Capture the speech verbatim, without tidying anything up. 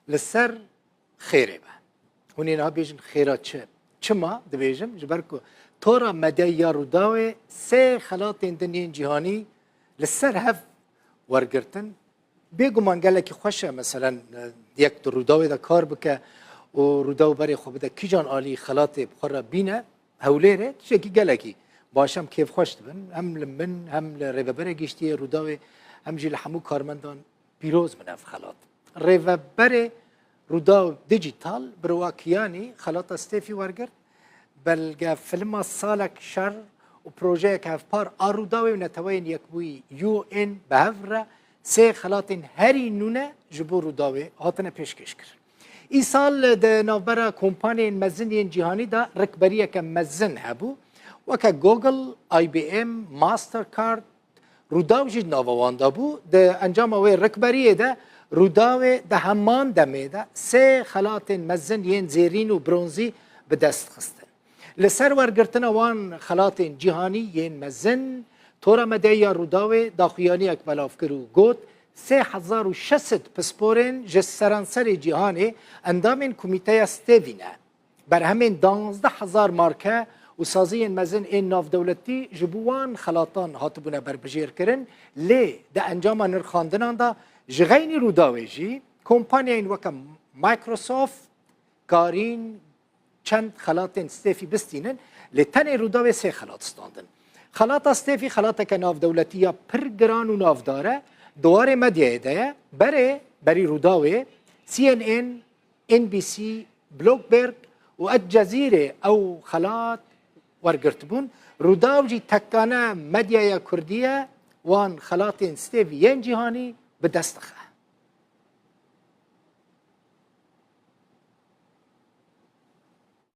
Li ser xêrê be. Hûn ê niha bêjin xêra çi? Çima dibêjim? Ji ber ku tora medyayî ya Rûdawê sê xelatên din yên cîhanî li ser hev wergirtin. Bêguman gelekî xweş e, meselen, e, yek di Rûdawê de kar bike û Rûdaw berê xwe bide kîjan alî xelatê bi xwe re bîne Hewlêrê, tiştekî gelekî baş e, em kêfxweş dibin. Hem li min, hem li rêveberê giştî yê Rûdawê, hem jî li hemû karmendan pîroz bin ev xelat. Rêveberê Rûdaw Digital, Birwa Kiyanî, xelata Stêfî wergirt. Belge filma Salek Şer û projeyek hevpar a Rûdawê û Neteweyên Yekbûyî U N bi hev re sê xelatên herî nûne ji bo Rûdawê hatine pêşkêşkirin. Îsal di navbera kompanyên mezin yên cîhanî de rikberiyeke mezin hebû. Weke Google, I B M, Mastercard, Rûdaw jî di nava wan de bû. Di encama wê rikberiyê de Rûdawê di heman demê de sê xelatên mezin yên zêrîn û bronzî bi dest xistin. Li ser wergirtina wan xelatên cîhanî yên mezin, Tora Medyayî ya Rûdawê daxuyaniyek belav kir û got, sê hezar û şeş sed pisporên ji seranserê cîhanê endamên Komîteya Stêvî ne. Berhemên duwazdeh hezar marke û saziyên mezin ên navdewletî ji bo wan xelatan hatibûne berbijêrkirin, lê di encama nirxandinan de ji xeynî Rûdawê jî kompanyayên weke Microsoft karîn çend xelatên Stêfî bistînin, lê tenê Rûdawê sê xelat standin. Xelata Stêfî xelateke navdewletî ya pir giran û navdar e, di warê medyayê de ye. Berê, berî Rûdawê, C N N, N B C, Bloomberg û El Cezîrê ew xelat wergirtibûn. Rûdaw jî tekane medyaya kurdî ye, wan xelatên Stêfî yên cîhanî bi dest dixe.